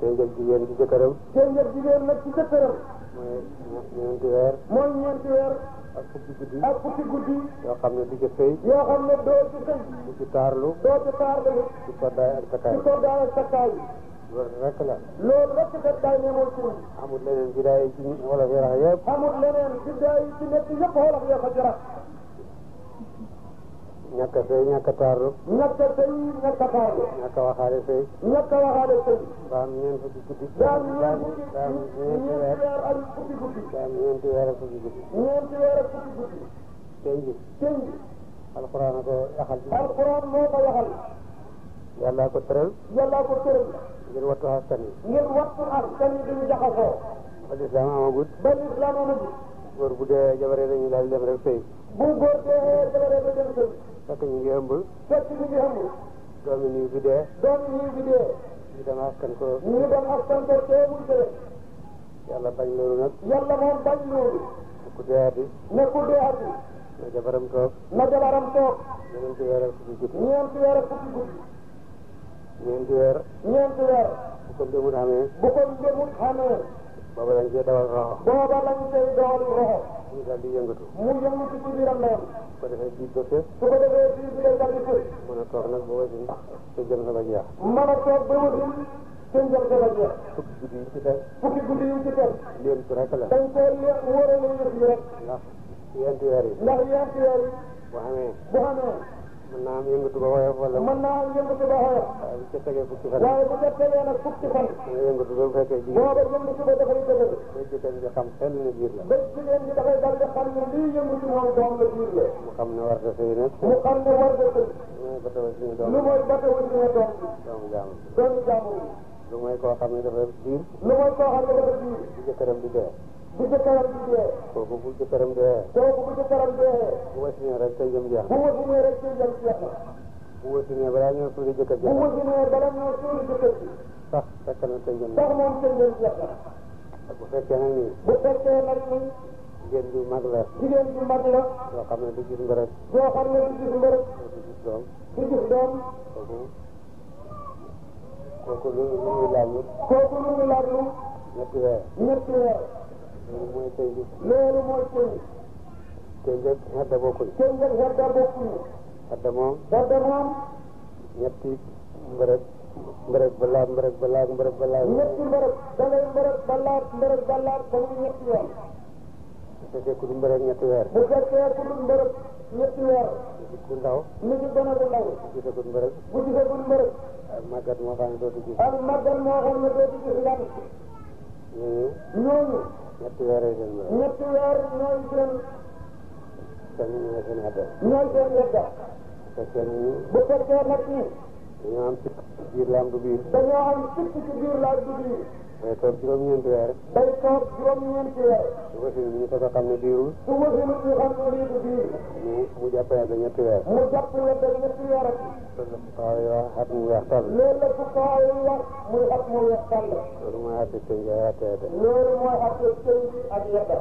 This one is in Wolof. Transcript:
tënjëg jigéen ci jëkkëram. tënjëg jigéen nag ci jëkkëram. mooy ñeenti weer. mooy ñeenti weer. ak fukki guddi. ak fukki guddi. yoo xam ne du ci sëy. yoo xam ne doo ci sëy. du ci taarlu. doo ci taarlu. ci koddaay ak takkaay. ci koddaay ak takkaay. loolu rek la. loolu rek kat daay ne moo ci. amul leneen bidaay yi ci wolof yi rax yëpp. amul leneen bidaay yi ci nekk yëpp wolof yoo ko ci rax. ñàkk a sëy ñàkk a taarlu. ñàkk a sëy ñàkk a taarlu. ñàkk a waxaale sëy. ñàkk a waxaale sëy. ba am ñeent fukki guddi. ba am ñeenti weer ak fukki guddi. ba am ñeenti weer ak fukki guddi. ñeenti weer ak fukki guddi. tënji. tënji. alxuraan a ko yaxal. alxuraan moo ko yaxal. yàlla ko tëral. yàlla ko tëral. ngir wattu askan wi. ngir wattu askan wi duñu jaxasoo. ba lislaam amagut. ba lislaam amagut. góor bu dee jabare dañuy daal dem rek sëy. bu góor dee jabare ba dem sëy. fekk ñu ngi ëmb. fekk ñu ngi ëmb. doomi niw bi dee. doomi niw bi dee. ñu dem askan ko. ñu dem askan ko teewul dee. yàlla bañ loolu nag. yàlla moom bañ loolu. ku deeati. ne ku deeati. na jabaram toog. na jabaram toog. ñeenti weer ak fukki guddi. ñeenti weer ak fukki guddi. ñeenti weer. ñeenti weer. bu ko ndemut xamee. bu ko ndemut xamee. booba lañ cee dawal roxo. booba lañ cay dawal roxo. mu daal di yëngatu. mu yëngatu ci biiram ndeyam. su ko defee biir ba fës. su ko defee biir bi day daal di fës. mën a toog nag ba wasin te jëm sa ba jeex. mën a toog ba wasin te jëm sa ba jeex. fukki guddi yi ci teg. fukki guddi yi ci teg. léem su rek la. dañ koy wóorale yëf yi rek. ndax ñeenti weer yi. ndax ñeenti weer yi. bu xamee. bu xamee. mën naa am yëngatu ba woyof wala. mën naa am yëngatu ba woyof. waaye bu ca tegee fukki fan. waaye bu ca tegee nag fukki fan. nga yëngatu ba bu fekkee jigéen. booba yëngatu ba dafay dëgër. ba jëkkër ji xam xel ne biir la. ba jigéen ñi dafay dal di xam ne lii yëngatu moom doom la biir la. mu xam ne war na sëy nag. mu xam ne war na sëy. lu mooy ba tawa suñu doom. lu mooy ba tawa suñu doom bi. doomu jaamu. doomu jaamu bi. lu mooy koo xam ne dafa biir. lu mooy koo xam ne dafa biir. bu jëkkëram di dee. bu jëkkëram di dee. kooku bu jëkkëram dee. kooku bu jëkkëram dee. bu wasinee rek tey jëm jeex na. bu wasinee rek tey jëm jeex na. bu wasinee balaa ñëw suuli jëkkër ji. bu wasinee balaa ñëw suuli jëkkër ji. sax fekk na tey jëm. sax moom tey jëm jeex na. bu fekkee nag nii. bu fekkee nag nii. jigéen ju mag la. jigéen ju mag la. yoo xam ne du gis mbërëg. yoo xam ne du gis mbërëg. du gis doom. du gis doom. kooku lu muy laaj lu. kooku lu muy laaj lu. ñetti weer. ñetti weer. loolu mooy tey bi. loolu mooy tey. tey njëkk xedda bokkuñ. tey njëkk xedda bokkuñ. xedda moom. xedda moom. ñetti mbërëg. mbërëg ba laab mbërëg ba laab mbërëg ba laab. ñetti mbërëg. da ngay mbërëg ba laab mbërëg ba laab ba muy ñetti weer. bu fekkee ku du mbërëg ñetti weer. bu fekkee ku du mbërëg ñetti weer. nit ku ndaw. nit ku gën a ndaw. bu gisagul mbërëg. bu gisagul mbërëg. ak màggat moo xam ne dootu gis. ak màggat moo xam ne dootu gis lan. ñooñu. ñetti weer ay seen mbërëg. ñetti weer ñooy seen. ñooy seen xedda. ñooy seen xedda. bu fekkee nag ni. dañoo am sikk biir laam du biir. dañoo am sikk ci biir laam du biir. day toog juróom-ñeenti weer. day toog juróom-ñeenti weer. su wasin ñu ko xam ne biirul. su wasin ñu xam ne lii du biir. mu jàpp yàgg ñetti weer. mu jàpp yàgg ñetti weer ak. loolu la fuqahaa yi wax xat mu weex tàll. loolu la fuqahaa yi wax muy xat mu weex tàll. loolu mooy xatte tënk ay xatte loolu mooy xatte tënk ak yedda.